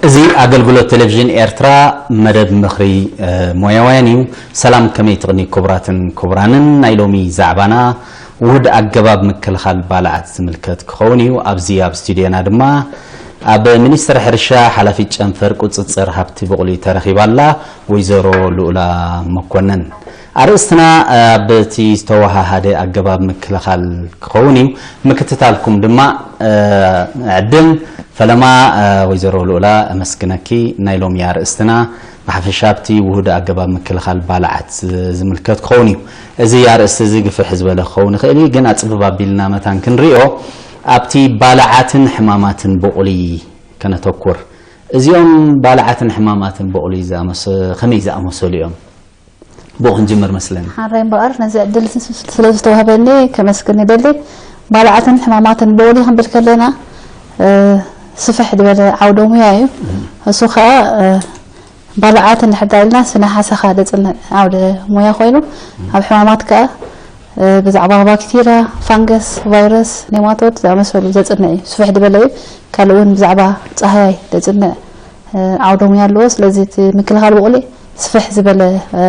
እዚ ኣገልግሎት ቴሌቪዥን ኤርትራ መደብ ምኽሪ ሞያውያን እዩ። ሰላም፣ ከመይ ትቕኒ ክቡራትን ክቡራንን። ናይ ሎሚ ዛዕባና ውሁድ ኣገባብ ምክልኻል ባልዓት ዝምልከት ክኸውን እዩ። ኣብዚ ኣብ ስቱድዮና ድማ ኣብ ሚኒስትሪ ሕርሻ ሓላፊት ጨንፈር ቁጽጽር ሃብቲ ብቑሊ ተረኺባ ኣላ፣ ወይዘሮ ልኡላ መኮነን። ኣርእስትና ኣብቲ ዝተወሃሃደ ኣገባብ ምክልኻል ክኸውን እዩ። ምክትታልኩም ድማ ዕድም። ፈለማ ወይዘሮ ልኡላ፣ ኣመስግነኪ። ናይ ሎሚ ኣርእስትና ብሓፈሻ ኣብቲ ውሁድ ኣገባብ ምክልኻል ባልዓት ዝምልከት ክኸውን እዩ። እዚ ኣርእስቲ እዚ ግፍሕ ዝበለ ክኸውን ይኽእል እዩ፣ ግን ኣጽብብ ኣቢልና መታን ክንሪኦ ኣብቲ ባልዓትን ሕማማትን ብቑሊ ከነተኩር። እዚኦም ባልዓትን ሕማማትን ብቑሊ ዝኣመሰ-፣ ከመይ ዝኣመሰሉ እዮም? ብኡ ክንጅምር መስለኒ። ሓራይ እምበኣር ነዚ ዕድል ስለ ዝተዋህበኒ ከመስግን ይደሊ። ባልዓትን ሕማማትን ብቑሊ ክንብል ከለና፣ እ፣ ስፍሕ ዝበለ ዓውደ ሙያ እዩ። እሱ ኸኣ፣ እ፣ ባልዓት እንድሕር ኢልና ስነ ሓሰኻ ዘጽንዕ ዓውደ ሙያ ኮይኑ፣ ኣብ ሕማማት ከኣ፣ እ፣ ብዛዕባ ባክቴርያ፣ ፋንገስ፣ ቫይረስ፣ ኔማቶድ ዝኣመሰሉ ዘጽንዕ እዩ። ስፍሕ ዝበለ እዩ። ካልእ እውን ብዛዕባ ጻህያይ ዘጽንዕ፣ እ፣ ዓውደ ሙያ ኣለዎ። ስለዚ እቲ ምክልኻል ብቑሊ ስፍሕ ዝበለ፣ እ፣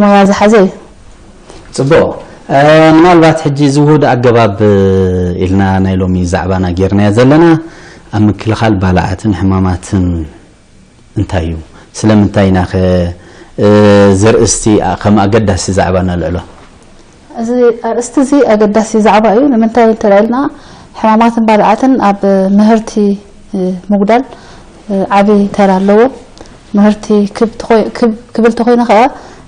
ሞያ ዝሓዘ እዩ። ጽቡቕ። እ፣ ምናልባት ሕጂ እዚ ውሁድ ኣገባብ ኢልና ናይ ሎሚ ዛዕባና ጌርናዮ ዘለና ኣብ ምክልኻል ባልዓትን ሕማማትን እንታይ እዩ? ስለምንታይ ኢና ኸ፣ እ፣ ዘርእስቲ ኣ-፣ ከም ኣገዳሲ ዛዕባ ነልዕሎ? እዚ ኣርእስቲ እዚ ኣገዳሲ ዛዕባ እዩ። ንምንታይ እንተ ኢልና፣ ሕማማትን ባልዓትን ኣብ ምህርቲ፣ እ፣ ምጉዳል፣ እ፣ ዓቢ ተራ ኣለዎ። ምህርቲ ክብ ተኾይ-፣ ክብ-፣ ክብል ተኾይኑ ኸኣ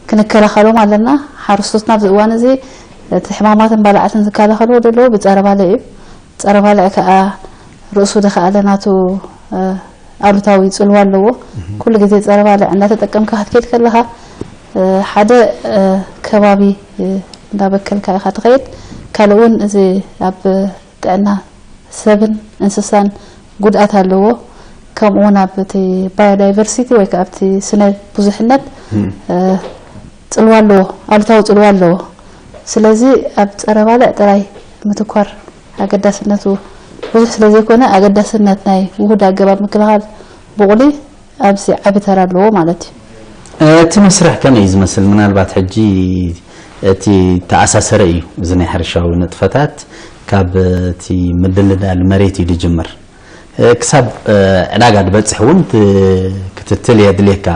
ክንከላኸሎም ኣለና። ሓረስቶትና ኣብዚ እዋን እዚ እቲ ሕማማትን ባልዓትን ዝከላኸልዎ ዘለዉ ብጸረ ባልዕ እዩ። ጸረ ባልዕ ከኣ ርእሱ ዝኸኣለ ናቱ፣ እ፣ ኣሉታዊ ጽልዋ ኣለዎ። ኩሉ ግዜ ጸረ ባልዕ እንዳተጠቀምካ ክትከይድ ከለኻ፣ እ፣ ሓደ፣ እ፣ ከባቢ፣ እ፣ እንዳበከልካ ኢኻ ትኸይድ። ካልእ እውን እዚ ኣብ ጥዕና ሰብን እንስሳን ጉድኣት ኣለዎ። ከምኡ እውን ኣብ እቲ ባዮዳይቨርሲቲ ወይ ከዓ ኣብቲ ስነ ብዙሕነት፣ እ፣ ጽልዋ ኣለዎ፣ ኣሉታዊ ጽልዋ ኣለዎ። ስለዚ ኣብ ጸረ ባልዕ ጥራይ ምትኳር ኣገዳስነቱ ብዙሕ ስለ ዘይኮነ፣ ኣገዳስነት ናይ ውሁድ ኣገባብ ምክልኻል ብቑሊ ኣብዚ ዓቢ ተራ ኣለዎ ማለት እዩ። እቲ መስርሕ ከመይ እዩ ዝመስል? ምናልባት ሕጂ እቲ ተኣሳሰረ እዩ፣ እዚ ናይ ሕርሻዊ ንጥፈታት ካብ እቲ ምድልዳል መሬት እዩ ዝጅምር። እ፣ ክሳብ፣ እ፣ ዕዳጋ ዝበጽሕ እውን ት-፣ ክትትል የድልየካ።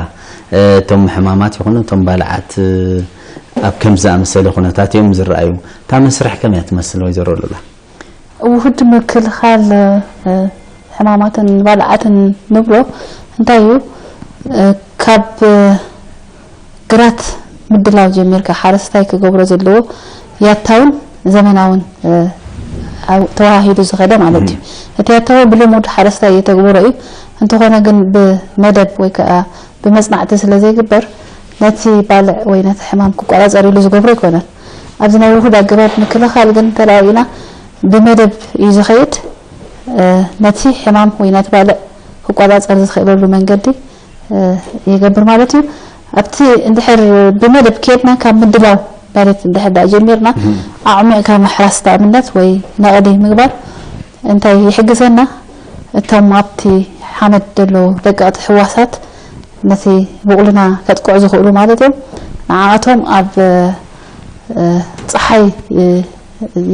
እ፣ እቶም ሕማማት ይኹኑ እቶም ባልዓት፣ እ፣ ኣብ ከም ዝኣመሰለ ኩነታት እዮም ዝረኣዩ። እታ መስርሕ ከመይ እያ ትመስል፣ ወይዘሮ ሉላ? ውሁድ ምክልኻል፣ እ፣ ሕማማትን ባልዓትን ንብሎ እንታይ እዩ? እ፣ ካብ፣ እ፣ ግራት ምድላው ጀሚርካ ሓረስታይ ክገብሮ ዘለዎ ያታውን ዘመናውን፣ እ፣ ኣብ-፣ ተዋሃሂዱ ዝኸደ ማለት እዩ። እቲ ያታዊ ብልሙድ ሓረስታይ የተግብሮ እዩ። እንተኾነ ግን ብመደብ ወይ ከዓ ብመጽናዕቲ ስለ ዘይግበር፣ ነቲ ባልዕ ወይ ነቲ ሕማም ክቆጻጸር ኢሉ ዝገብሮ ኣይኮነን። ኣብዚ ናይ ውሁድ ኣገባብ ምክልኻል ግን እንተ ርኢና ብመደብ እዩ ዝኸይድ። እ፣ ነቲ ሕማም ወይ ነቲ ባልዕ ክቆጻጸር ዝኽእለሉ መንገዲ፣ እ፣ ይገብር ማለት እዩ። ኣብቲ እንድሕር ብመደብ ከድና ካብ ምድላው መሬት እንድሕር ደኣ ጀሚርና፣ ኣዕሚቕካ ምሕራስ ንኣብነት ወይ ነቐሊ ምግባር እንታይ ይሕግዘና? እቶም ኣብቲ ሓመድ ዘለዉ ደቀቕቲ ሕዋሳት ነቲ ብቑልና ከጥቅዑ ዝኽእሉ ማለት እዮም። ንዓኣቶም ኣብ፣ እ፣ ጸሓይ፣ እ፣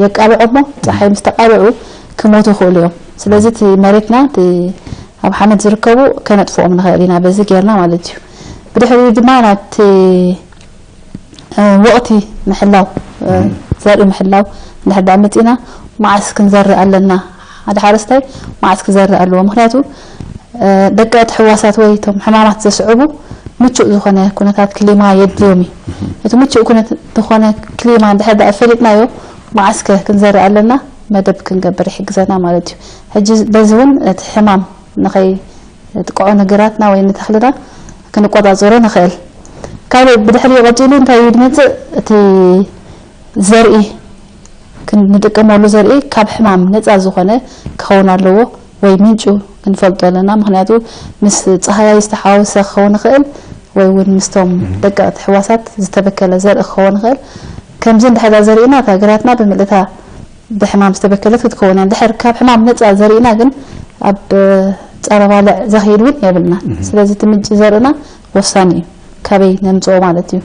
የቃልዖ እሞ ጸሓይ ምስ ተቃልዑ ክሞቱ ይኽእሉ እዮም። ስለዚ እቲ መሬትና እቲ ኣብ ሓመድ ዝርከቡ ከነጥፍኦም ንኽእል ኢና በዚ ጌርና ማለት እዩ። ብድሕሪኡ ድማ ናብቲ፣ እ፣ ወቕቲ ምሕላው፣ እ፣ ዘርኢ ምሕላው እንድሕር ደኣ መጺእና መዓስ ክንዘርእ ኣለና? ሓደ ሓረስታይ መዓስ ክዘርእ ኣለዎ? ምኽንያቱ፣ እ፣ ደቀቕቲ ሕዋሳት ወይ እቶም ሕማማት ዘስዕቡ ምቹእ ዝኾነ ኩነታት ክሊማ የድልዮም እዩ። እቲ ምቹእ ኩነት ዝኾነ ክሊማ እንድሕር ደኣ ፈሊጥናዮ፣ መዓስከ ክንዘርእ ኣለና? መደብ ክንገብር ይሕግዘና ማለት እዩ። ሕጂ በዚ እውን እቲ ሕማም ንኸይጥቅዖ ንግራትና ወይ ንተኽልና ክንቆጻጸሮ ንኽእል። ካልእ ብድሕሪኡ ቀጺሉ እንታይ እዩ ዝመጽእ? እቲ ዘርኢ ክን-፣ ንጥቀመሉ ዘርኢ ካብ ሕማም ነጻ ዝኾነ ክኸውን ኣለዎ ወይ ምንጩ ክንፈልጦ ኣለና። ምኽንያቱ ምስ ጻህያይ ዝተሓዋወሰ ክኸውን ይኽእል ወይ እውን ምስቶም ደቀቕቲ ሕዋሳት ዝተበከለ ዘርኢ ክኸውን ይኽእል። ከምዚ እንድሕር ዘሪእና እታ ግራትና ብምልእታ ብሕማም ዝተበከለት ክትከውን እያ። እንድሕር ካብ ሕማም ነጻ ዘሪእና ግን ኣብ ጸረ ባልዕ ዘኽይድ እውን የብልና። ስለዚ እቲ ምንጪ ዘርእና ወሳኒ እዩ፣ ካበይ ነምጽኦ ማለት እዩ።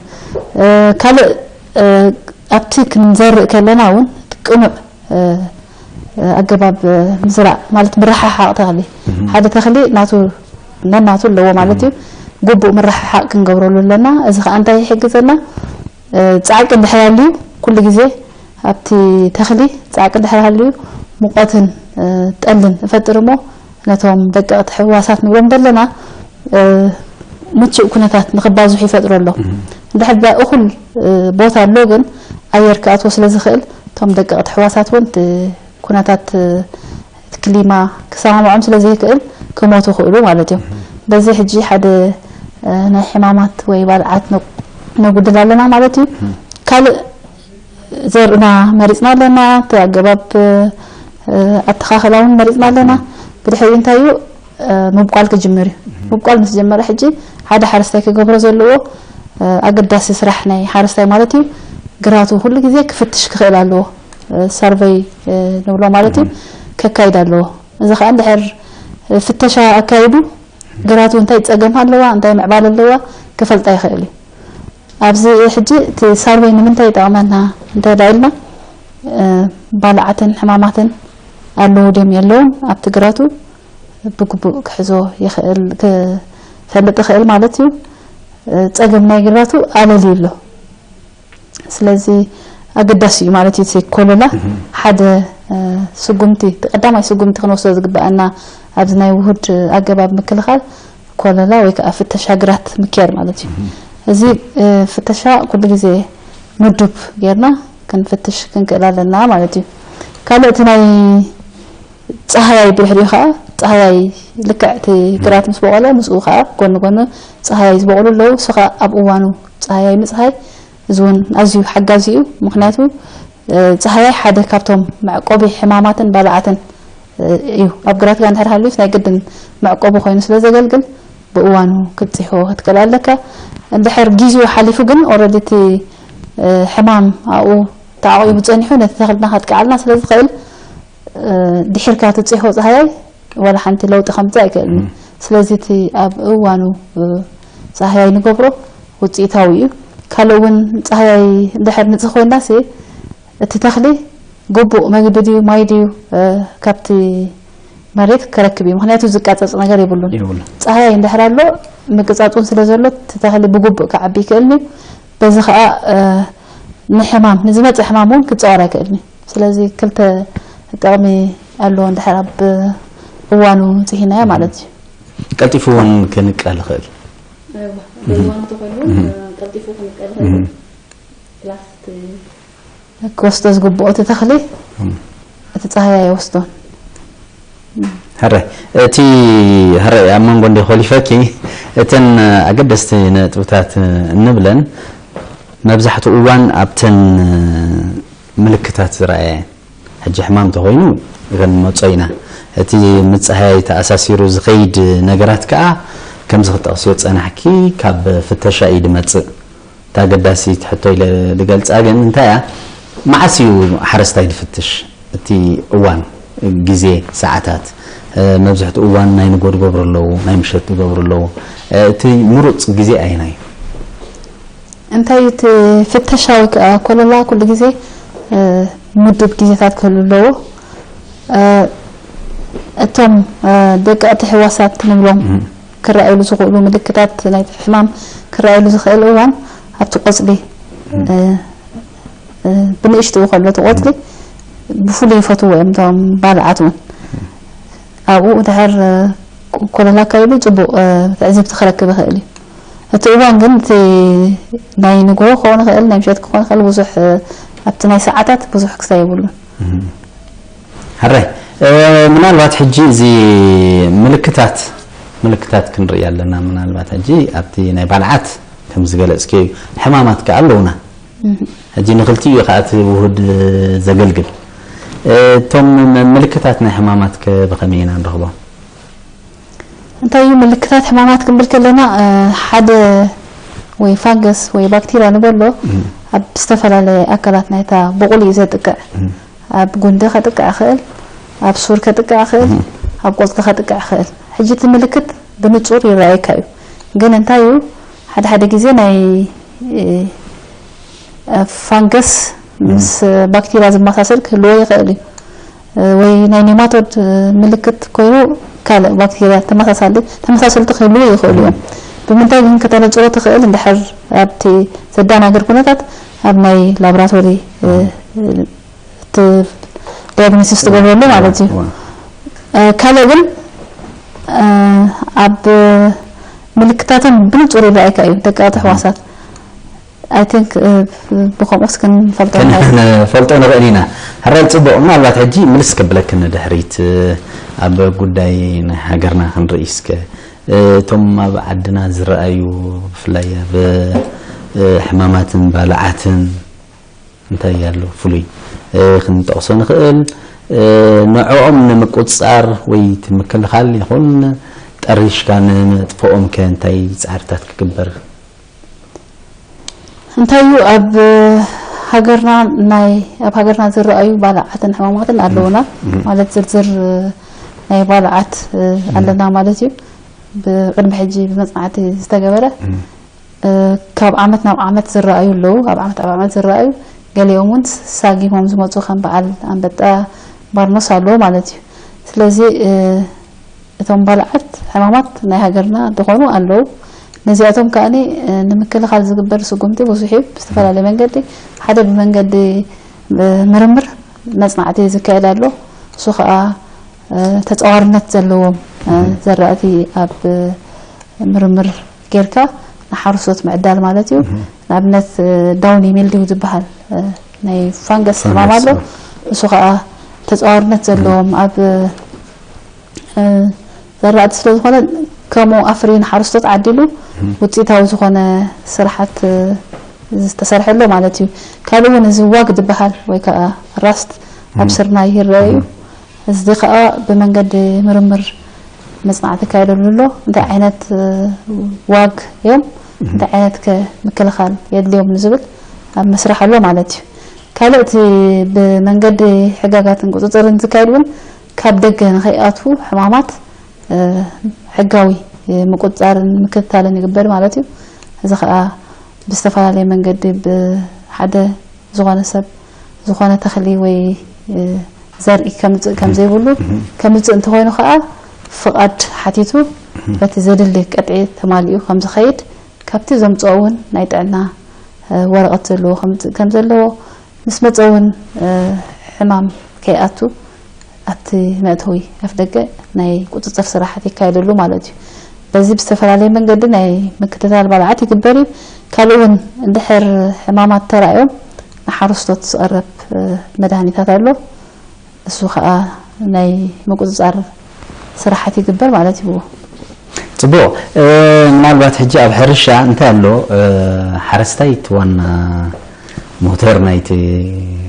ካልእ ኣብቲ ክንዘርእ ከለና እውን ቅኑዕ ኣገባብ ምዝራእ ማለት ምርሕሓቕ ተኽሊ፣ ሓደ ተኽሊ ናቱ ነናቱ ኣለዎ ማለት እዩ። ግቡእ ምርሕሓቕ ክንገብረሉ ኣለና። እዚ ከዓ እንታይ ይሕግዘና? ጻዕቂ እንድሕር ኣልዩ፣ ኩሉ ግዜ ኣብቲ ተኽሊ ጻዕቂ እንድሕር ኣልዩ፣ ሙቐትን ጠልን ይፈጥር እሞ፣ ነቶም ደቀቕቲ ሕዋሳት ንብሎም ዘለና ምቹእ ኩነታት ንኽባዝሑ ይፈጥረሎም። እንድሕር እኹል ቦታ ኣሎ ግን ኣየር ክኣትዎ ስለ ዝኽእል፣ እቶም ደቀቕቲ ሕዋሳት እውን እቲ ኩነታት እቲ ክሊማ ክሰማምዖም ስለ ዘይክእል ክሞቱ ይኽእሉ ማለት እዮም። በዚ ሕጂ ሓደ ናይ ሕማማት ወይ ባልዓት ነጉድል ኣለና ማለት እዩ። ካልእ ዘርእና መሪጽና ኣለና፣ እቲ ኣገባብ ኣተኻኸላ እውን መሪጽና ኣለና። ብድሕሪ እንታይ እዩ ምብቋል ክጅምር እዩ። ምብቋል ምስ ጀመረ ሕጂ ሓደ ሓረስታይ ክገብሮ ዘለዎ ኣገዳሲ ስራሕ ናይ ሓረስታይ ማለት እዩ፣ ግራቱ ኩሉ ግዜ ክፍትሽ ክኽእል ኣለዎ። ሰርቨይ ንብሎ ማለት እዩ፣ ከካይድ ኣለዎ። እዚ ከዓ እንድሕር ፍተሻ ኣካይዱ ግራቱ እንታይ ጸገም ኣለዋ፣ እንታይ ምዕባለ ኣለዋ ክፈልጣ ይኽእል እዩ። ኣብዚ ሕጂ እቲ ሳርቨይ ንምንታይ ይጠቕመና እንተ ኢልና፣ ባልዓትን ሕማማትን ኣለዉ ድዮም የለውን ኣብቲ ግራቱ ብግቡእ ክሕዞ ይኽእል፣ ክፈልጥ ይኽእል ማለት እዩ። ጸገም ናይ ግራቱ ኣለልዩ ኣሎ። ስለዚ ኣገዳሲ እዩ ማለት እዩ። እቲ ኮለላ ሓደ ስጉምቲ፣ ቀዳማይ ስጉምቲ ክንወስዶ ዝግበኣና ኣብዚ ናይ ውሁድ ኣገባብ ምክልኻል ኮለላ ወይ ከዓ ፍተሻ ግራት ምክያድ ማለት እዩ። እዚ ፍተሻ ኩሉ ግዜ ምዱብ ጌርና ክንፍትሽ ክንክእል ኣለና ማለት እዩ። ካልእ እቲ ናይ ጸሃያይ ብድሕሪኡ ከዓ ጸሃያይ ልክዕ እቲ ግራት ምስ በቆለ ምስኡ ከዓ ጎኒ ጎኒ ጸሃያይ ዝበቑሉ ኣለዉ። እሱ ከዓ ኣብ እዋኑ ጸሃያይ ምጽሃይ እዚ እውን ኣዝዩ ሓጋዚ እዩ። ምክንያቱ ጸሃያይ ሓደ ካብቶም መዕቆቢ ሕማማትን ባልዓትን እዩ። ኣብ ግራትካ እንድሕር ሃልዩስ ናይ ግድን መዕቆቢ ኮይኑ ስለ ዘገልግል ብእዋኑ ክትጽሕዎ ክትክእል ኣለካ። እንድሕር ግዜኡ ሓሊፉ ግን ኦረዲ እቲ ሕማም ኣብኡ ተዓቂቡ ጸኒሑ ነቲ ተኽልና ከጥቅዓልና ስለ ዝኽእል ድሒርካ ትጽሕዎ ጸሃያይ ዋላ ሓንቲ ለውጢ ከምጽእ ኣይክእልን እዩ። ስለዚ እቲ ኣብ እዋኑ ጸሃያይ ንገብሮ ውጽኢታዊ እዩ። ካልእ እውን ጸሃያይ እንድሕር ንጽህ ኮይንናሲ እቲ ተኽሊ ግቡእ መግቢ ድዩ ማይ ድዩ ካብቲ መሬት ክረክብ እዩ። ምክንያቱ ዝቃጸጽ ነገር የብሉን። የብሉን። ጸሃያይ እንድሕር ኣሎ ምቅጻጽ እውን ስለ ዘሎ እቲ ተኽሊ ብግቡእ ክዓቢ ይክእልን እዩ። በዚ ከዓ ንሕማም ንዝመጽእ ሕማም እውን ክጸወር ኣይክእልን እዩ። ስለዚ ክልተ ጥቕሚ ኣለዎ እንድሕር ኣብ እዋኑ ጽሂናዮ ማለት እዩ። ቀልጢፉ እውን ክንቀል ይኽእል። እዋ፣ በእዋኑ ተኾይኑ እውን ቀልጢፉ ክንቀል ይኽእል። ፕላስ እቲ ክወስዶ ዝግብኦ እቲ ተኽሊ እቲ ጸሃይ ኣይወስዶን። ሕራይ እቲ ሕራይ ኣብ መንጎ እንደ ኮሊፈኪ እተን ኣገደስቲ ነጥብታት እንብለን መብዛሕትኡ እዋን ኣብተን ምልክታት ዝረኣየን ሕጂ ሕማም ተኾይኑ ክንመጾ ኢና። እቲ ምጽሃይ ተኣሳሲሩ ዝኸይድ ነገራት ከኣ ከምዚ ክጠቕስዮ ዝጸናሕኪ ካብ ፍተሻ እዩ ዝመጽእ። እታ ኣገዳሲት ሕቶ ኢለ ዝገልጻ ግን እንታይ እያ? መዓስ እዩ ሓረስታይ ዝፍትሽ? እቲ እዋን፣ ግዜ፣ ሰዓታት፣ መብዛሕትኡ እዋን ናይ ንጎ ዝገብሩ ኣለዉ፣ ናይ ምሸት ዝገብሩ ኣለዉ። እቲ ምሩጽ ግዜ ኣየናይ እዩ? እንታይ እቲ ፍተሻ ወይ ከዓ ኮለላ ኩሉ ግዜ ምዱብ ግዜታት ክህሉ ኣለዎ። እቶም ደቀቕቲ ሕዋሳት ንብሎም ክረኣዩሉ ዝኽእሉ ምልክታት ናይቲ ሕማም ክረኣዩሉ ዝኽእል እዋን ኣብቲ ቆጽሊ ብንእሽትኡ ከሎ እቲ ቆጽሊ ብፍሉይ ይፈትዎ እዮም እቶም ባልዓት እውን ኣብኡ ድሕር ኮለላ ኣካይዱ ጽቡቕ ትዕዝብቲ ክረክብ ይኽእል እዩ። እቲ እዋን ግን እቲ ናይ ንግሆ ክኸውን ይኽእል ናይ ምሸት ክኸውን ይኽእል ብዙሕ ኣብቲ ናይ ሰዓታት ብዙሕ ክሳይ የብሉን። ሕራይ ምናልባት ሕጂ እዚ ምልክታት ምልክታት ክንርኢ ኣለና ምናልባት ሕጂ ኣብቲ ናይ ባልዓት ከም ዝገለጽክዮ እዩ ሕማማት ከኣ ኣለውና ሕጂ ንክልቲኡ እዩ ከኣ እቲ ውሁድ ዘገልግል እቶም ምልክታት ናይ ሕማማት ከ ብኸመይ ኢና ንረኽቦም እንታይ እዩ ምልክታት ሕማማት ክንብል ከለና ሓደ ወይ ፋንገስ ወይ ባክቴርያ ንበሎ ኣብ ዝተፈላለየ ኣካላት ናይታ ብቑል እዩ ዘጥቅዕ ኣብ ጉንዲ ከጥቅዕ ይኽእል ኣብ ሱር ከጥቅዕ ይኽእል ኣብ ቆጽሊ ከጥቅዕ ይኽእል ሕጂ እቲ ምልክት ብንጹር ይረኣየካ እዩ። ግን እንታይ እዩ፣ ሓደ ሓደ ግዜ ናይ እ፣ ፋንገስ ምስ ባክቴርያ ዝመሳሰል ክህልዎ ይኽእል እዩ። እ፣ ወይ ናይ ኔማቶድ ምልክት ኮይኑ ካልእ ባክቴርያ ተመሳሳሊ ተመሳሰልቲ ክህልዎ ይኽእሉ እዮም። ብምንታይ ግን ከተነጽሮ ትኽእል? እንድሕር ኣብቲ ዘደናግር ኩነታት ኣብ ናይ ላብራቶሪ እ፣ እቲ ዳያግኖሲስ ትገብረሉ ማለት እዩ። ካልእ ግን ኣብ ምልክታቶም ብንጹር ይረኣየካ እዩ ደቀቕቲ ሕዋሳት። I think ብኸምኡስ ክንፈልጦ ክንፈልጦ ንኽእል ኢና። ሕራይ ጽቡቕ፣ ምናልባት ሕጂ ምልስ ከብለኪ ንድሕሪት ኣብ ጉዳይ ናይ ሃገርና ክንርኢ እስከ። እቶም ኣብ ዓድና ዝረኣዩ ብፍላይ ኣብ ሕማማትን ባልዓትን እንታይ ኣሎ ፍሉይ ክንጠቕሶ ንኽእል? ንዕኦም ንምቁጽጻር ወይ እቲ ምክልኻል ይኹን ጠሪሽካ ንምጥፍኦም ከ እንታይ ጻዕርታት ክግበር? እንታይ እዩ ኣብ ሃገርና ናይ ኣብ ሃገርና ዝረኣዩ ባልዓትን ሕማማትን ኣለውና ማለት ዝርዝር ናይ ባልዓት ኣለና ማለት እዩ። ብቅድሚ ሕጂ ብመጽናዕቲ ዝተገበረ ካብ ዓመት ናብ ዓመት ዝረኣዩ ኣለዉ። ኣብ ዓመት ኣብ ዓመት ዝረኣዩ ገሊኦም እውን ሳጊሞም ዝመፁ ከም በዓል ኣንበጣ ባርኖስ ኣለዎ ማለት እዩ። ስለዚ እቶም ባልዓት ሕማማት ናይ ሃገርና ዝኾኑ ኣለዉ። ነዚኣቶም ከኣኒ ንምክልኻል ዝግበር ስጉምቲ ብዙሕ እዩ። ብዝተፈላለየ መንገዲ ሓደ ብመንገዲ ምርምር መፅናዕቲ ዝካየድ ኣሎ። እሱ ከዓ ተፃዋርነት ዘለዎም ዘራእቲ ኣብ ምርምር ጌርካ ንሓረስቶት ምዕዳል ማለት እዩ። ንኣብነት ዳውኒ ሚልዲው ዝበሃል ናይ ፋንገስ ሕማም ኣሎ። እሱ ከዓ ተፃዋርነት ዘለዎም ኣብ ዘራእቲ ስለ ዝኾነ ከምኡ ኣፍርዩ ንሓረስቶት ዓዲሉ ውፅኢታዊ ዝኾነ ስራሓት ዝተሰርሐ ኣሎ ማለት እዩ። ካልእ እውን እዚ ዋግ ዝበሃል ወይ ከዓ ራስት ኣብ ስርናይ ይረአ እዩ። እዚ ከዓ ብመንገዲ ምርምር መፅናዕቲ ይካየደሉ ኣሎ። እንታይ ዓይነት ዋግ እዮም እንታይ ዓይነት ከ ምክልኻል የድልዮም ንዝብል ኣብ መስርሕ ኣሎ ማለት እዩ። ካልእ እቲ ብመንገዲ ሕጋጋትን ቁፅፅርን ዝካየድ እውን ካብ ደገ ንኸይኣትዉ ሕማማት ሕጋዊ ምቁፅፃርን ምክትታልን ይግበር ማለት እዩ። እዚ ከዓ ብዝተፈላለየ መንገዲ ብሓደ ዝኾነ ሰብ ዝኾነ ተኽሊ ወይ ዘርኢ ከምፅእ ከም ዘይብሉ ከምፅእ እንተኾይኑ ከዓ ፍቓድ ሓቲቱ በቲ ዘድሊ ቅጥዒ ተማሊኡ ከም ዝኸይድ ካብቲ ዘምፅኦ እውን ናይ ጥዕና ወረቐት ዘለዎ ከምፅእ ከም ዘለዎ ምስ መፀ እውን ሕማም ከይኣቱ ኣብቲ መእተዊ ኣፍ ደገ ናይ ቁፅፅር ስራሓት ይካየደሉ ማለት እዩ። በዚ ብዝተፈላለየ መንገዲ ናይ ምክትታል ባልዓት ይግበር እዩ። ካልእ እውን እንድሕር ሕማማት ተራእዮም ንሓረስቶት ዝቐረብ መድሃኒታት ኣሎ። እሱ ከዓ ናይ ምቁፅፃር ስራሓት ይግበር ማለት እዩ። ፅቡቕ። ምናልባት ሕጂ ኣብ ሕርሻ እንታይ ኣሎ ሓረስታይ እቲ ዋና ሞተር ናይቲ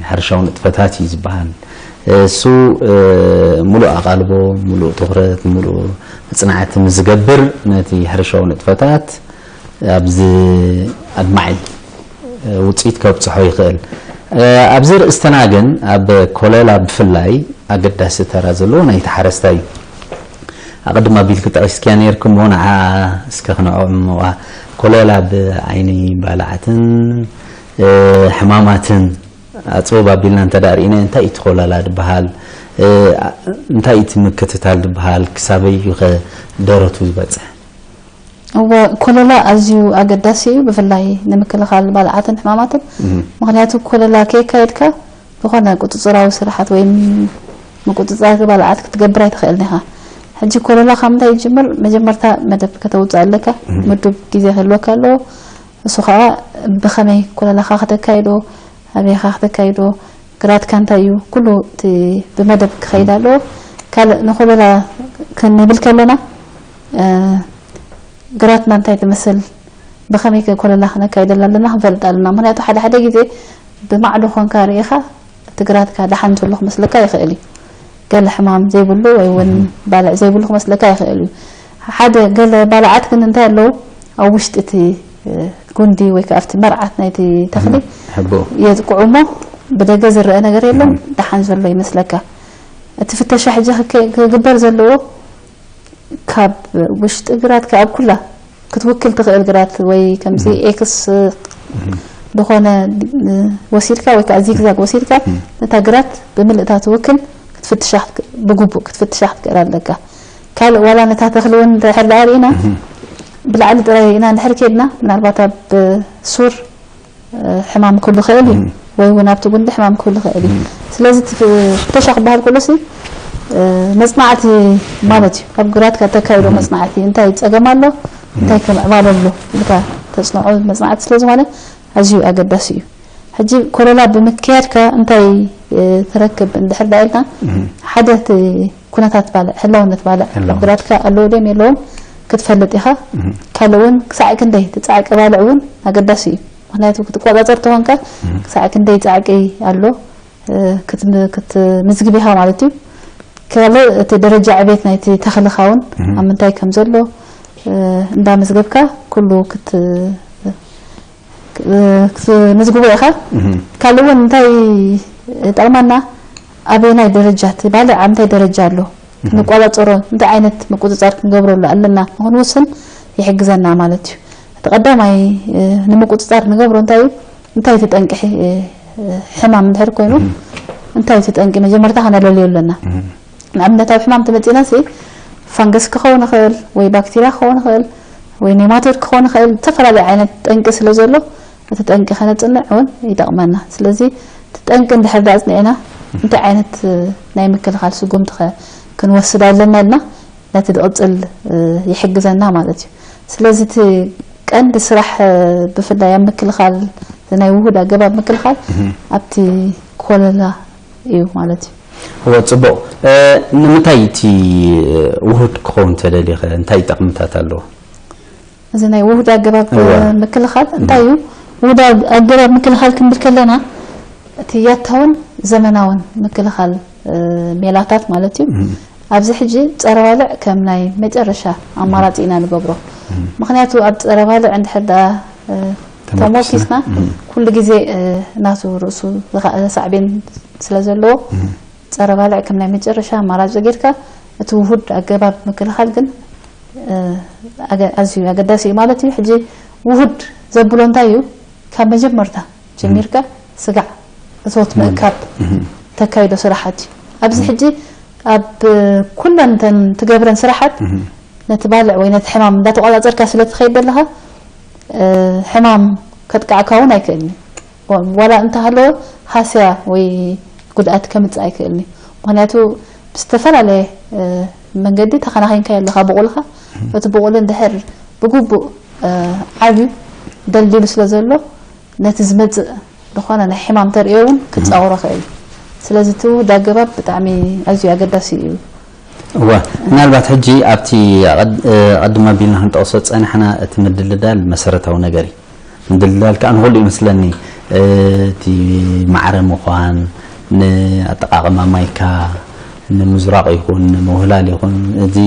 ሕርሻዊ ንጥፈታት እዩ ዝበሃል። እሱ ሙሉእ ኣቓልቦ፣ ሙሉእ ትኹረት፣ ሙሉእ መፅናዕቲ ምስ ዝገብር ነቲ ሕርሻዊ ንጥፈታት ኣብዚ ኣድማዒ ውፅኢት ከብፅሖ ይኽእል። ኣብዚ ርእስተና ግን ኣብ ኮለላ ብፍላይ ኣገዳሲ ተራ ዘለዎ ናይቲ ሓረስታይ እዩ። ኣቐድም ኣቢልኪ ጠቒስክያ ነይርኪ እሞ ንዓ እስከ ክነዕምዋ። ኮለላ ብዓይኒ ባልዓትን ሕማማትን ኣፅብብ ኣቢልና እንተ ደኣ ርኢናዮ እንታይ እዩ እቲ ኮለላ ዝበሃል? እንታይ እዩ እቲ ምክትታል ዝበሃል? ክሳበይ እዩ ከ ደረቱ ዝበፅሕ? እወ ኮለላ ኣዝዩ ኣገዳሲ እዩ ብፍላይ ንምክልኻል ባልዓትን ሕማማትን። ምኽንያቱ ኮለላ ከየካየድካ ዝኾነ ቁፅፅራዊ ስራሓት ወይ ምቁፅፃር ባልዓት ክትገብር ኣይትኽእልን ኢኻ። ሕጂ ኮለላ ካብ ምንታይ ይጅምር? መጀመርታ መደብ ከተውፅእ ኣለካ። ምዱብ ግዜ ክህልወካ ኣለዎ። እሱ ከዓ ብኸመይ ኮለላኻ ክተካይዶ፣ ኣበይኻ ክተካይዶ፣ ግራትካ እንታይ እዩ፣ ኩሉ እቲ ብመደብ ክኸይድ ኣለዎ። ካልእ ንኮለላ ክንብል ከለና እ፣ ግራትና እንታይ ትመስል፣ ብኸመይ ከ ኮለላ ክነካይደላ ኣለና ክንፈልጥ ኣለና። ምኽንያቱ ሓደ ሓደ ግዜ ብማዕዶ ኮንካ ርኢኻ እቲ ግራትካ ደሓን ዘሎ ክመስለካ ይኽእል እዩ። ገለ ሕማም ዘይብሉ ወይ እውን ባልዕ ዘይብሉ ክመስለካ ይኽእል እዩ። ሓደ ገለ ባልዓት ግን እንታይ ኣለዉ ኣብ ውሽጢ እቲ ጉንዲ ወይ ከዓ ኣብቲ መርዓት ናይቲ ተኽሊ የጥቅዑ እሞ ብደገ ዝረአ ነገር የለን፣ ደሓን ዘሎ ይመስለካ። እቲ ፍተሻ ሕጂ ክግበር ዘለዎ ካብ ውሽጢ ግራት ካብ ኩላ ክትውክል ትኽእል ግራት ወይ ከምዚ ኤክስ ዝኾነ ወሲድካ ወይ ከዓ ዚግዛግ ወሲድካ ነታ ግራት ብምልእታ ትውክል ክትፍትሻ ብግቡእ ክትፍትሻ ክትክእል ኣለካ። ካልእ ዋላ ነታ ተኽሊ እውን እንድሕር ደኣ ርኢና ብላዕሊ ጥራይ ርኢና እንድሕር ኬድና ምናልባት ኣብ ሱር ሕማም ክህሉ ይኽእል እዩ ወይ እውን ኣብቲ ጉንዲ ሕማም ክህሉ ይኽእል እዩ። ስለዚ እቲ ፍተሻ ክበሃል ከሎ ሲ መፅናዕቲ ማለት እዩ። ኣብ ግራትካ እተካይዶ መፅናዕቲ እንታይ ፀገም ኣሎ እንታይ ክምዕባለ ኣሎ ኢልካ ተፅንዖ መፅናዕቲ ስለ ዝኾነ ኣዝዩ ኣገዳሲ እዩ። ሕጂ ኮለላ ብምክያድካ እንታይ ትረክብ እንድሕር ዳ ኢልና ሓደ እቲ ኩነታት ባልዕ ህላውነት ባልዕ ኣብ ግራትካ ኣለዎ ድዮም የለዎም ክትፈልጥ ኢኻ። ካልእ እውን ክሳዕ ክንደይ እቲ ፃዕቂ ባልዕ እውን ኣገዳሲ እዩ። ምክንያቱ ክትቆፃፀር ተኾንካ ክሳዕ ክንደይ ፃዕቂ ኣሎ ክትምዝግብ ኢኻ ማለት እዩ። ካልእ እቲ ደረጃ ዕቤት ናይቲ ተኽልኻ እውን ኣብ ምንታይ ከም ዘሎ እንዳመዝገብካ ኩሉ ክትምዝግቦ ኢኻ። ካልእ እውን እንታይ ጠቕመና ኣበየናይ ደረጃ እቲ ባልዕ ኣብ እንታይ ደረጃ ኣሎ ክንቆፃፀሮ እንታይ ዓይነት ምቁፅፃር ክንገብረሉ ኣለና ንክንውስን ይሕግዘና ማለት እዩ። እቲ ቀዳማይ ንምቁፅፃር ንገብሮ እንታይ እዩ እንታይ እቲ ጠንቂ ሕማም እንድሕር ኮይኑ እንታይ እቲ ጠንቂ መጀመርታ ከነለልዮ ኣለና። ንኣብነት ኣብ ሕማም ተመፂና ሲ ፋንገስ ክኸውን ይኽእል ወይ ባክቴርያ ክኸውን ይኽእል ወይ ኔማቶድ ክኾን ይኽእል ዝተፈላለዩ ዓይነት ጠንቂ ስለ ዘሎ እቲ ጠንቂ ከነፅንዕ እውን ይጠቕመና። ስለዚ እቲ ጠንቂ እንድሕር ዳ ኣፅኒዕና እንታይ ዓይነት ናይ ምክልኻል ስጉምቲ ኸ ክንወስድ ኣለና ኢልና ነቲ ዝቕፅል ይሕግዘና ማለት እዩ። ስለዚ እቲ ቀንዲ ስራሕ ብፍላይ ኣብ ምክልኻል ናይ ውሁድ ኣገባብ ምክልኻል ኣብቲ ኮለላ እዩ ማለት እዩ። እወ ፅቡቕ። ንምንታይ እቲ ውሁድ ክኸውን ተደሊኸ እንታይ ጠቕምታት ኣለዎ? እዚ ናይ ውሁድ ኣገባብ ምክልኻል እንታይ እዩ? ውሁድ ኣገባብ ምክልኻል ክንብል ከለና እቲ ያታውን ዘመናውን ምክልኻል ሜላታት ማለት እዩ። ኣብዚ ሕጂ ፀረ ባልዕ ከም ናይ መጨረሻ ኣማራፂ ኢና ንገብሮ። ምክንያቱ ኣብ ፀረ ባልዕ እንድሕር ደኣ ተሞኪስና ኩሉ ግዜ ናቱ ርእሱ ዝኸኣለ ሳዕቤን ስለ ዘለዎ ፀረ ባልዕ ከም ናይ መጨረሻ ኣማራፂ ጌርካ እቲ ውሁድ ኣገባብ ምክልኻል ግን ኣዝዩ ኣገዳሲ እዩ ማለት እዩ። ሕጂ ውሁድ ዘብሎ እንታይ እዩ? ካብ መጀመርታ ጀሚርካ ስጋዕ እቶት ምእካብ ተካይዶ ስራሓት እዩ። ኣብዚ ሕጂ ኣብ ኩለን እተን ትገብረን ስራሓት ነቲ ባልዕ ወይ ነቲ ሕማም እንዳተቆፃፀርካ ስለ ትኸይድ ዘለኻ ሕማም ከጥቃዕካ እውን ኣይክእልን እዩ። ዋላ እንተሃለወ ሃስያ ወይ ጉድኣት ከምፅእ ኣይክእልን እዩ። ምክንያቱ ብዝተፈላለየ መንገዲ ተኸናኺንካዮ ኣለኻ ብቑልኻ። እቲ ብቑል እንድሕር ብግቡእ ዓብዩ ደልዲሉ ስለ ዘሎ ነቲ ዝመፅእ ዝኾነ ናይ ሕማም ተርእዮ እውን ክፃወሮ ይኽእል እዩ። ስለዚ እቲ ውሁድ ኣገባብ ብጣዕሚ ኣዝዩ ኣገዳሲ እዩ። እወ ምናልባት ሕጂ ኣብቲ ኣቐድም ኣቢልና ክንጠቕሶ ዝፀናሕና እቲ ምድልዳል መሰረታዊ ነገር እዩ። ምድልዳል ከዓ ንኹሉ ይመስለኒ እቲ ማዕረ ምዃን ንኣጠቓቕማ ማይካ ንምዝራቕ ይኹን ንምውህላል ይኹን እዚ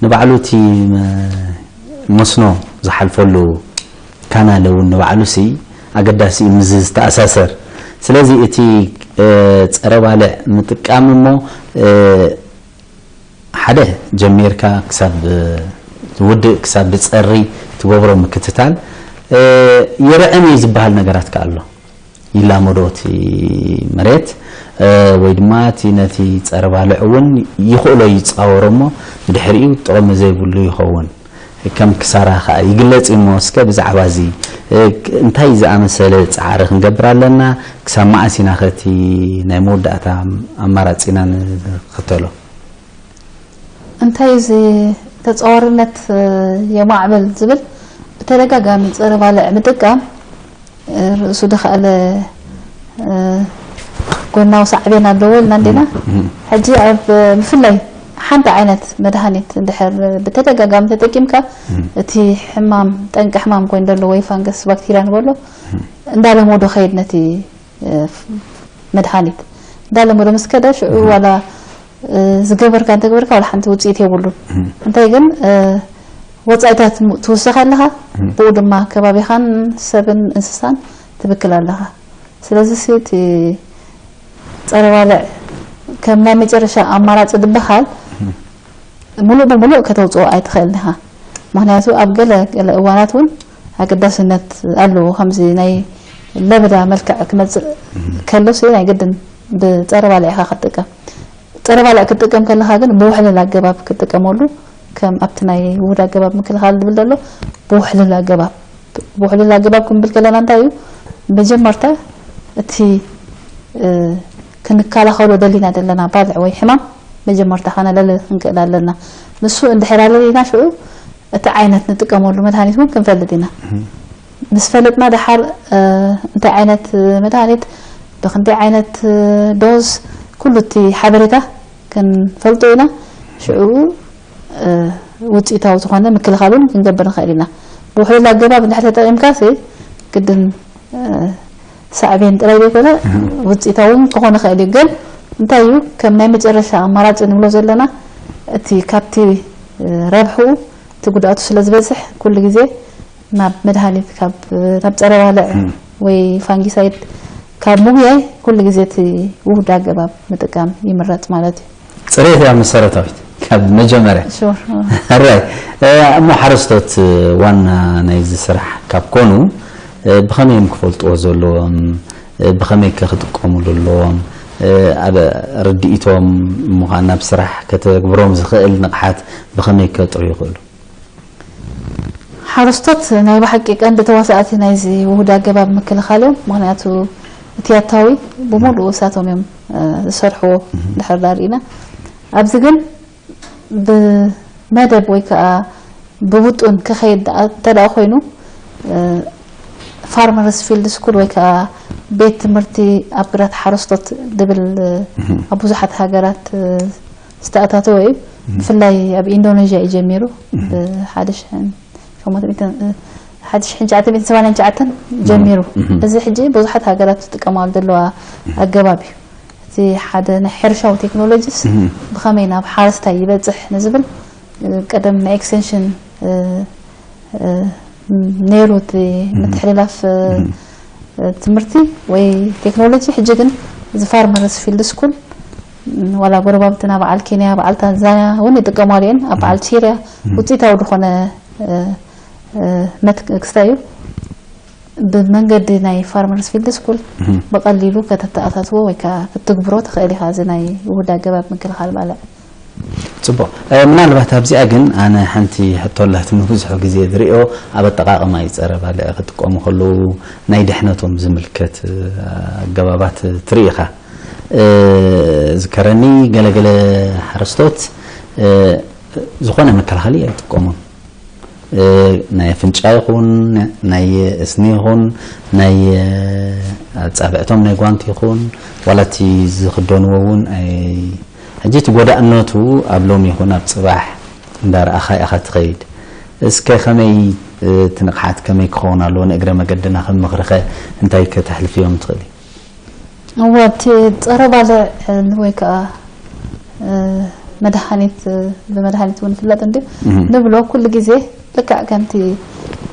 ንባዕሉ እቲ መስኖ ዝሓልፈሉ ካናለ እውን ንባዕሉ ሲ ኣገዳሲ እዩ ምስ ዝተኣሳሰር። ስለዚ እቲ ፀረ ባልዕ ምጥቃም እሞ ሓደ ጀሚርካ ክሳብ ዝውድእ ክሳብ ዝፀሪ ትገብሮ ምክትታል ይርዕም እዩ ዝበሃል ነገራት ከ ኣሎ። ይላመዶ እቲ መሬት ወይ ድማ እቲ ነቲ ፀረ ባልዕ እውን ይኽእሎ ይፃወሮ እሞ ብድሕሪኡ ጥቕሚ ዘይብሉ ይኸውን። ከም ክሳራ ከዓ ይግለፅ እሞ እስከ ብዛዕባ እዚ እንታይ ዝኣመሰለ ፃዕሪ ክንገብር ኣለና? ክሳብ መዓስ ኢና ከቲ ናይ መወዳእታ ኣማራፂና ንኽተሎ? እንታይ እዚ ተፃዋርነት የማዕብል ዝብል ብተደጋጋሚ ፀረ ባልዕ ምጥቃም ርእሱ ድኸኣለ ጎናዊ ሳዕቤን ኣለዎ ኢልና እንዲና። ሕጂ ኣብ ብፍላይ ሓንቲ ዓይነት መድሃኒት እንድሕር ብተደጋጋሚ ተጠቂምካ እቲ ሕማም ጠንቂ ሕማም ኮይኑ ዘሎ ወይ ፋንገስ ባክቴርያ ንበሎ እንዳለመዶ ከይድ ነቲ መድሃኒት እንዳለመዶ ምስ ከደ ሽዑ ዋላ ዝገበርካ እንተገበርካ ዋላ ሓንቲ ውፅኢት የብሉን። እንታይ ግን ወፃኢታት ትውስኽ ኣለኻ፣ ብኡ ድማ ከባቢኻን ሰብን እንስሳን ትብክል ኣለኻ። ስለዚ እቲ ፀረ ባልዕ ከም ናይ መጨረሻ ኣማራፂ ዝበሃል ሙሉእ ብሙሉእ ከተውፅኦ ኣይትኽእልን ኢኻ። ምክንያቱ ኣብ ገለ ገለ እዋናት እውን ኣገዳስነት ኣለዎ። ከምዚ ናይ ለበዳ መልክዕ ክመፅእ ከሎስ ናይ ግድን ብፀረ ባልዕ ኢኻ ክትጥቀም። ፀረ ባልዕ ክትጥቀም ከለኻ ግን ብውሕልል ኣገባብ ክትጥቀመሉ፣ ከም ኣብቲ ናይ ውሁድ ኣገባብ ምክልኻል ዝብል ዘሎ ብውሕልል ኣገባብ፣ ብውሕልል ኣገባብ ክንብል ከለና እንታይ እዩ? መጀመርታ እቲ ክንከላኸሎ ደሊና ዘለና ባልዕ ወይ ሕማም መጀመርታ ከነለለ ክንክእል ኣለና። ንሱ እንድሕር ኣለሊና ሽዑ እቲ ዓይነት ንጥቀመሉ መድሃኒት እውን ክንፈልጥ ኢና። ምስ ፈለጥና ደሓር እንታይ ዓይነት መድሃኒት፣ ብክንደይ ዓይነት ዶዝ፣ ኩሉ እቲ ሓበሬታ ክንፈልጦ ኢና። ሽዑ ውፅኢታዊ ዝኾነ ምክልኻል እውን ክንገብር ንኽእል ኢና። ብውሕልል ኣገባብ እንድሕር ተጠቒምካ ሲ ግድን ሳዕቤን ጥራይ ዘይኮነ ውፅኢታዊ እውን ክኾን ይኽእል እዩ። ግን እንታይ እዩ ከም ናይ መጨረሻ ኣማራፂ ንብሎ ዘለና፣ እቲ ካብቲ ረብሕኡ እቲ ጉድኣቱ ስለ ዝበዝሕ ኩሉ ግዜ ናብ መድሃኒት ካብ ናብ ፀረ ባልዕ ወይ ፋንጊሳይድ ካብ ምጉያይ ኩሉ ግዜ እቲ ውሁድ ኣገባብ ምጥቃም ይምረፅ ማለት እዩ። ፅሬት እያ መሰረታዊት ካብ መጀመርያ። ሹር ሕራይ እሞ ሓረስቶት ዋና ናይዚ ስራሕ ካብ ኮኑ ብኸመይ እዮም ክፈልጥዎ ዘለዎም? ብኸመይ ከ ክጥቀሙሉ ኣለዎም? ኣብ ርድኢቶም እሞ ከዓ ናብ ስራሕ ከተግብሮም ዝኽእል ንቕሓት ብኸመይ ከጥርዩ ይኽእሉ? ሓረስቶት ናይ ብሓቂ ቀንዲ ተዋሳእቲ ናይዚ ውሁድ ኣገባብ ምክልኻል እዮም። ምክንያቱ እቲ ኣታዊ ብምሉኡ እሳቶም እዮም ዝሰርሕዎ ድሕር ዳር ኢና። ኣብዚ ግን ብመደብ ወይ ከዓ ብውጡን ክኸይድ እንተ ደኣ ኮይኑ ፋርመርስ ፊልድ ስኩል ወይ ከዓ ቤት ትምህርቲ ኣብ ግራት ሓረስቶት ዝብል ኣብ ብዙሓት ሃገራት ዝተኣታተወ እዩ። ብፍላይ ኣብ ኢንዶኔዥያ እዩ ጀሚሩ። ብሓደ ሽሕን ሸሞንተ ሚእትን ሓደ ሽሕን ትሽዓተ ሚእትን ሰማንያን ትሽዓተን ጀሚሩ። እዚ ሕጂ ብዙሓት ሃገራት ዝጥቀማሉ ዘለዋ ኣገባብ እዩ። እቲ ሓደ ናይ ሕርሻዊ ቴክኖሎጂስ ብኸመይ ናብ ሓረስታይ ይበፅሕ ንዝብል ቀደም ናይ ኤክስቴንሽን ነይሩ እቲ ምትሕልላፍ ትምህርቲ ወይ ቴክኖሎጂ። ሕጂ ግን እዚ ፋርመርስ ፊልድ ስኩል ዋላ ጎረባብትና በዓል ኬንያ በዓል ታንዛንያ እውን ይጥቀማሉ እየን። ኣብ በዓል ሲርያ ውፅኢታዊ ዝኾነ መትክስታ እዩ። ብመንገዲ ናይ ፋርመርስ ፊልድ ስኩል ብቐሊሉ ከተተኣታትዎ ወይ ከዓ ክትግብሮ ትኽእል ኢኻ። እዚ ናይ ውሁድ ኣገባብ ምክልኻል ባልዕ ፅቡቕ። ምናልባት ኣብዚኣ ግን ኣነ ሓንቲ ሕቶ ኣላትኒ፣ ብዙሕ ግዜ ዝሪኦ ኣብ ኣጠቓቕማ እዩ ፀረ ባልዕ ክጥቀሙ ከለዉ ናይ ድሕነቶም ዝምልከት ኣገባባት ትርኢ ኢኻ። ዝከረኒ ገለገለ ሓረስቶት ዝኾነ መከላኸሊ ኣይጥቀሙን። ናይ ኣፍንጫ ይኹን ናይ እስኒ ይኹን ናይ ኣጻብዕቶም ናይ ጓንቲ ይኹን ዋላ እቲ ዝኽደንዎ እውን ኣይ ሕጂ እቲ ጎዳእነቱ ኣብ ሎሚ ይኹን ኣብ ጽባሕ እንዳረኣኻ ኢኻ ትኸይድ። እስከ ከመይ እቲ ንቕሓት ከመይ ክኸውን ኣለዎ ንእግረ መገድና ከም ምኽርኸ እንታይ ከተሕልፍዮም ትኽእሊ? እወ እቲ ጸረ ባልዕ ወይ ከዓ መድሃኒት ብመድሃኒት እውን ይፍለጥ እንዲ ንብሎ ኩሉ ግዜ ልክዕ ከምቲ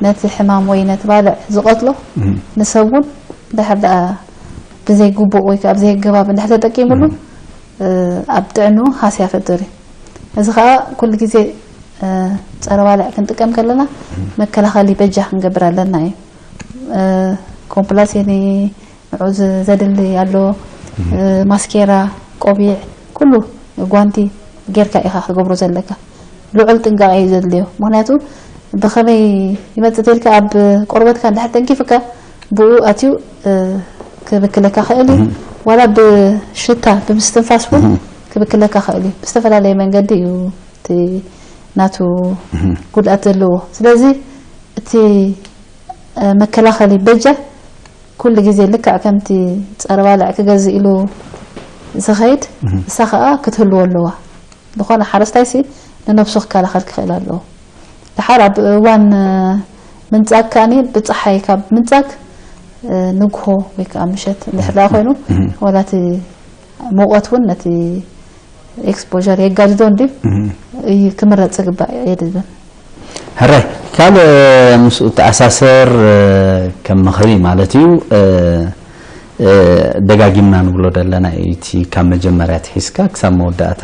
ነቲ ሕማም ወይ ነቲ ባልዕ ዝቐትሎ ንሰብ እውን ድሕር ደኣ ብዘይ ግቡእ ወይ ከዓ ብዘይ ኣገባብ እንድሕር ተጠቂምሉ ኣብ ጥዕንኡ ሃስያ ፈጥር እዩ። እዚ ከዓ ኩሉ ግዜ ጸረ ባልዕ ክንጥቀም ከለና መከላኸሊ በጃ ክንገብር ኣለና እዩ። ኮምፕላሴኒ ንዑ ዘድሊ ኣሎ። ማስኬራ፣ ቆቢዕ፣ ኩሉ ጓንቲ ጌርካ ኢኻ ክገብሮ ዘለካ። ልዑል ጥንቃቐ እዩ ዘድልዮ። ምክንያቱ ብኸመይ ይመጽእ ተልካ ኣብ ቆርበትካ እንድሕር ተንኪፍካ ብኡ ኣትዩ ክብክለካ ክእል እዩ። ዋላ ብሽታ ብምስትንፋስ እውን ክብክለካ ክእል እዩ። ብዝተፈላለየ መንገዲ እዩ እቲ ናቱ ጉድኣት ዘለዎ። ስለዚ እቲ መከላኸሊ በጃ ኩሉ ግዜ ልክዕ ከምቲ ጸረ ባልዕ ክገዝእ ኢሉ ዝኸይድ እሳ ኸኣ ክትህልዎ ኣለዋ። ዝኾነ ሓረስታይ ሲ ንነብሱ ክከላኸል ክኽእል ኣለዎ። ድሓር ኣብ እዋን ምንጻግ ከኣኒ ብጸሓይ ካብ ምንጻግ ንግሆ ወይ ከዓ ምሸት እንድሕር ደኣ ኮይኑ ወላ እቲ ሙቐት እውን ነቲ ኤክስፖር የጋድዶ እንዲ እዩ ክምረፅ ዝግባእ እየ ዝብል። ሕራይ ካልእ ምስኡ ተኣሳሰር ከም ምኽሪ ማለት እዩ። ደጋጊምና ንብሎ ዘለና እቲ ካብ መጀመርያ ትሒዝካ ክሳብ መወዳእታ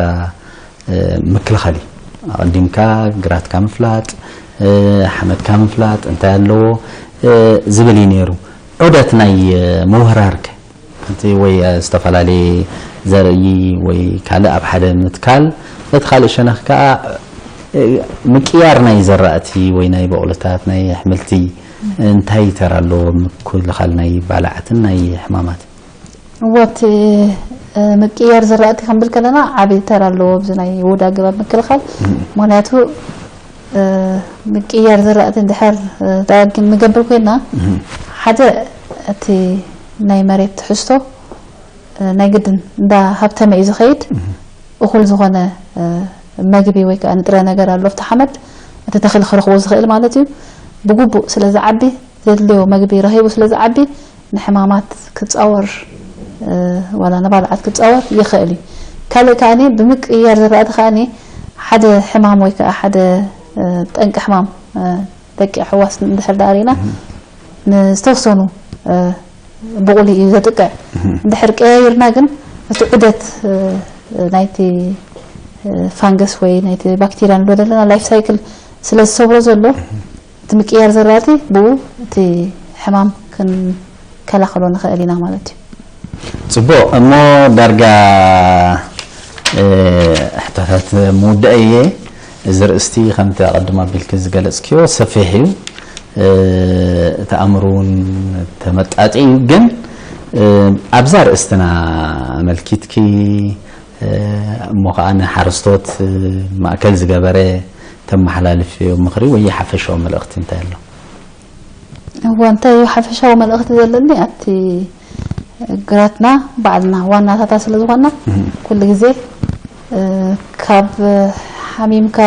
ምክልኻል እዩ። ኣቐዲምካ ግራትካ ምፍላጥ፣ ሓመድካ ምፍላጥ እንታይ ኣለዎ ዝብል እዩ ነይሩ። ዑደት ናይ ምውህራርከ እቲ ወይ ዝተፈላለየ ዘርኢ ወይ ካልእ ኣብ ሓደ ምትካል፣ በቲ ካልእ ሸነኽ ከኣ ምቅያር ናይ ዘራእቲ ወይ ናይ በቑልታት ናይ ኣሕምልቲ እንታይ ተራ ኣለዎ ምክልኻል ናይ ባልዓትን ናይ ሕማማት? እወ እቲ ምቅያር ዘራእቲ ክንብል ከለና ዓብዪ ተራ ኣለዎ ኣብዚ ናይ ውድ ኣገባብ ምክልኻል። ምክንያቱ ምቅያር ዘራእቲ እንድሕር ደጋጊም ንገብር ኮይና ሓደ እቲ ናይ መሬት ትሕዝቶ ናይ ግድን እንዳ ሃብተመ እዩ ዝኸይድ። እኹል ዝኾነ መግቢ ወይ ከዓ ንጥረ ነገር ኣሎ ኣብቲ ሓመድ እቲ ተኽሊ ክረኽቦ ዝኽእል ማለት እዩ። ብግቡእ ስለ ዝዓቢ ዘድልዮ መግቢ ረኺቡ ስለ ዝዓቢ ንሕማማት ክፃወር ዋላ ንባልዓት ክፃወር ይኽእል እዩ። ካልእ ከዓኒ ብምቅያር ዝራእቲ ከዓኒ ሓደ ሕማም ወይ ከዓ ሓደ ጠንቂ ሕማም ደቂ ሕዋስ እንድሕር ደኣ ርኢና ንዝተወሰኑ ብቑሊ እዩ ዘጥቅዕ። እንድሕር ቀያይርና ግን እቲ ዑደት ናይቲ ፋንገስ ወይ ናይቲ ባክቴርያ ንብሎ ዘለና ላይፍ ሳይክል ስለ ዝሰብሮ ዘሎ እቲ ምቅያር ዘራእቲ ብኡ እቲ ሕማም ክንከላኸሎ ንኽእል ኢና ማለት እዩ። ጽቡቕ እሞ ዳርጋ ሕቶታት ምውዳእ እየ። እዚ ርእስቲ ከምቲ ኣቐድም ኣቢልኪ ዝገለጽክዮ ሰፊሕ እዩ። እቲ ኣምር እውን ተመጣጢ እዩ። ግን ኣብዛ ርእስትና ኣመልኪትኪ እሞ ከዓ ንሓረስቶት ማእከል ዝገበረ ተመሓላልፍዮ ምኽሪ ወይ ሓፈሻዊ መልእኽቲ እንታይ ኣሎ? እወ እንታይ እዩ ሓፈሻዊ መልእኽቲ ዘለኒ ኣብቲ ግራትና ባዕልና ዋናታታ ስለ ዝኾና ኩሉ ግዜ ካብ ሓሚምካ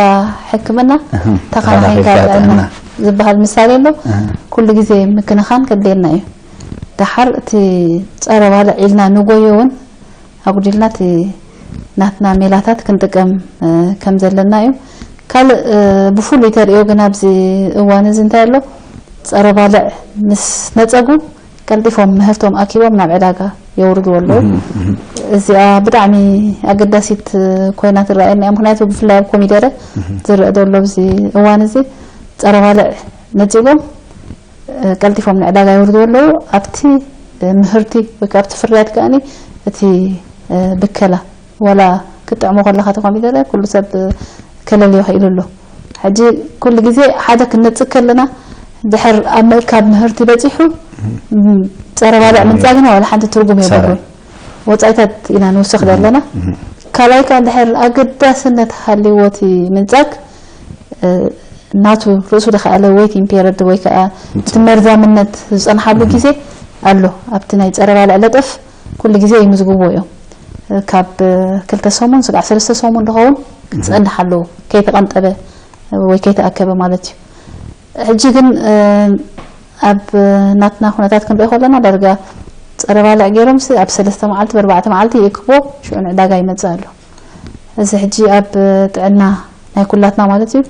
ሕክምና ተኻናኺንካ ጥዕና ዝበሃል ምሳሌ ኣሎ። ኩሉ ግዜ ምክንኻን ከድልየና እዩ። ደሓር እቲ ፀረ ባልዕ ኢልና ንጎዮ እውን ኣጉዲልና እቲ ናትና ሜላታት ክንጥቀም ከም ዘለና እዩ። ካልእ ብፍሉይ ተርእዮ ግን ኣብዚ እዋን እዚ እንታይ ኣሎ ፀረ ባልዕ ምስ ነፀጉ ቀልጢፎም ምህርቶም ኣኪቦም ናብ ዕዳጋ የውርድዎ ኣለዉ። እዚኣ ብጣዕሚ ኣገዳሲት ኮይና ትረኣየና እያ። ምክንያቱ ብፍላይ ኣብ ኮሚደረ ዝረአ ዘሎ ኣብዚ እዋን እዚ ፀረ ባልዕ ነፂጎም ቀልጢፎም ንዕዳጋ የውርድዎ ኣለዉ። ኣብቲ ምህርቲ ወይ ከዓ ኣብቲ ፍርያት ከኣኒ እቲ ብከላ ዋላ ክትጥዕሞ ከለኻ እቲ ኮሚደረ ኩሉ ሰብ ከለልዮ ክኢሉ ኣሎ። ሕጂ ኩሉ ግዜ ሓደ ክንነጽግ ከለና ድሕር ኣብ ምእካብ ምህርቲ በጺሑ ጸረ ባልዕ ምንጻግና ዋላ ሓንቲ ትርጉም የብሉን። ወጻኢታት ኢና ንውስኽ ዘለና። ካልኣይ ከኣ ድሕር ኣገዳስነት ሃልይዎ እቲ ምንጻግ ናቱ ርእሱ ዝኸኣለ ዌቲንግ ፔረድ ወይ ከዓ እቲ መርዛምነት ዝጸንሓሉ ግዜ ኣሎ። ኣብቲ ናይ ጸረ ባልዕ ለጠፍ ኩሉ ግዜ ይምዝግብዎ እዮም። ካብ ክልተ ሰሙን ስጋዕ ሰለስተ ሰሙን ዝኸውን ክጸንሕ ኣለዎ ከይተቐንጠበ ወይ ከይተኣከበ ማለት እዩ። ሕጂ ግን ኣብ ናትና ኩነታት ክንሪኦ ከለና ዳርጋ ጸረ ባልዕ ገይሮምሲ ኣብ ሰለስተ መዓልቲ ብኣርባዕተ መዓልቲ ይእክቦ ሽዑ ንዕዳጋ ይመጽእ ኣሎ። እዚ ሕጂ ኣብ ጥዕና ናይ ኩላትና ማለት እዩ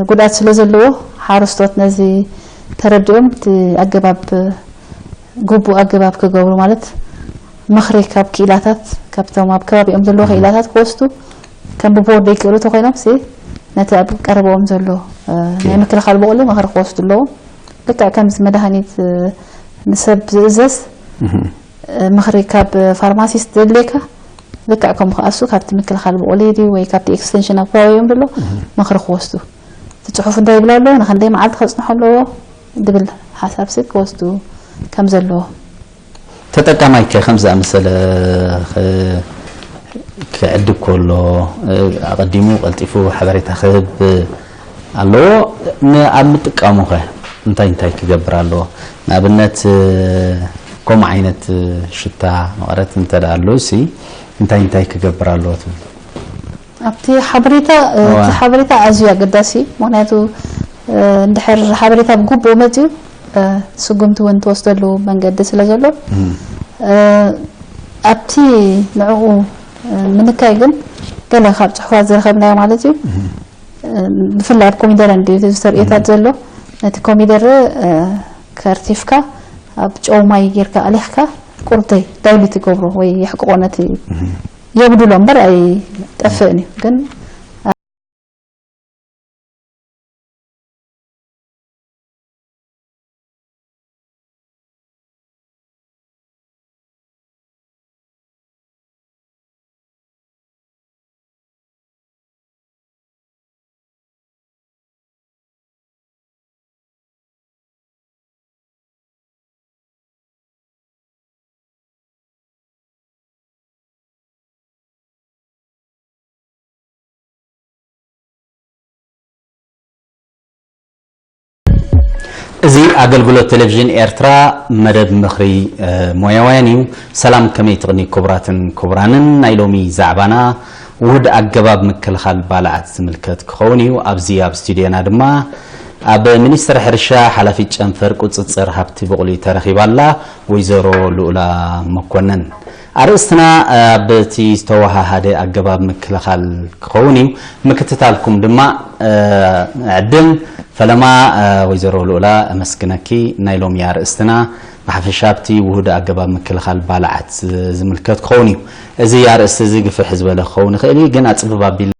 ጉድኣት ስለ ዘለዎ ሓረስቶት ነዚ ተረዲኦም እቲ ኣገባብ ግቡእ ኣገባብ ክገብሩ ማለት ምኽሪ ካብ ክኢላታት ካብቶም ኣብ ከባቢኦም ዘለዉ ክኢላታት ክወስዱ ከም ብቦርድ ዘይክእሉ ተኮይኖም ሲ ነቲ ኣብ ቀረበኦም ዘሎ ናይ ምክልኻል ብቑሊ ምኽሪ ክወስዱ ኣለዎም። ልክዕ ከምዚ መድሃኒት ንሰብ ዝእዘዝ ምኽሪ ካብ ፋርማሲስት ዘድልየካ ልክዕ ከምኡ ከኣሱ ካብቲ ምክልኻል ብቑሊ ድዩ ወይ ካብቲ ኤክስቴንሽን ኣብ ከባቢኦም ዘሎ ምኽሪ ክወስዱ እቲ ፅሑፍ እንታይ ይብል ኣሎ ንክንደይ መዓልቲ ከፅንሖ ኣለዎ ድብል ሓሳብ ሲ ክወስዱ ከም ዘለዎ ተጠቃማይ ከ ከም ዝኣመሰለ ክዕድግ ከሎ ኣቐዲሙ ቀልጢፉ ሓበሬታ ክህብ ኣለዎ። ኣብ ምጥቃሙ ከ እንታይ እንታይ ክገብር ኣለዎ? ንኣብነት ከምኡ ዓይነት ሽታ መቐረት እንተ ኣሎ ሲ እንታይ እንታይ ክገብር ኣለዎ ትብል? ኣብቲ ሓበሬታ እቲ ሓበሬታ ኣዝዩ ኣገዳሲ እዩ። ምክንያቱ እንድሕር ሓበሬታ ብግቡእ መፅዩ ስጉምቲ እውን ትወስደሉ መንገዲ ስለ ዘሎ ኣብቲ ንዕኡ ምንካይ ግን ገለ ካብ ፅሑፋት ዝረኸብናዮ ማለት እዩ። ብፍላይ ኣብ ኮሚደረ እንድዩ ዝተርእዮታት ዘሎ ነቲ ኮሚደረ ከርቲፍካ ኣብ ጨው ማይ ጌርካ ኣሊኽካ ቁርተይ ዳይሉት ይገብሮ ወይ የሕቅቆ ነቲ የጉድሎ እምበር ኣይጠፍእን እዩ ግን እዚ ኣገልግሎት ቴሌቪዥን ኤርትራ መደብ ምኽሪ ሞያውያን እዩ። ሰላም፣ ከመይ ትቕኒ ክቡራትን ክቡራንን። ናይ ሎሚ ዛዕባና ውህድ ኣገባብ ምክልኻል ባልዓት ዝምልከት ክኸውን እዩ። ኣብዚ ኣብ ስቱድዮና ድማ ኣብ ሚኒስትሪ ሕርሻ ሓላፊት ጨንፈር ቁጽጽር ሃብቲ ብቑሊ ተረኺባ ኣላ፣ ወይዘሮ ልኡላ መኮነን። ኣርእስትና ኣብቲ ዝተወሃሃደ ኣገባብ ምክልኻል ክኸውን እዩ። ምክትታልኩም ድማ ዕድም። ፈለማ ወይዘሮ ልኡላ፣ ኣመስግነኪ። ናይ ሎሚ ኣርእስትና ብሓፈሻ ኣብቲ ውሁድ ኣገባብ ምክልኻል ባልዓት ዝምልከት ክኸውን እዩ። እዚ ኣርእስቲ እዚ ግፍሕ ዝበለ ክኸውን ይኽእል እዩ፣ ግን ኣጽብብ ኣቢልና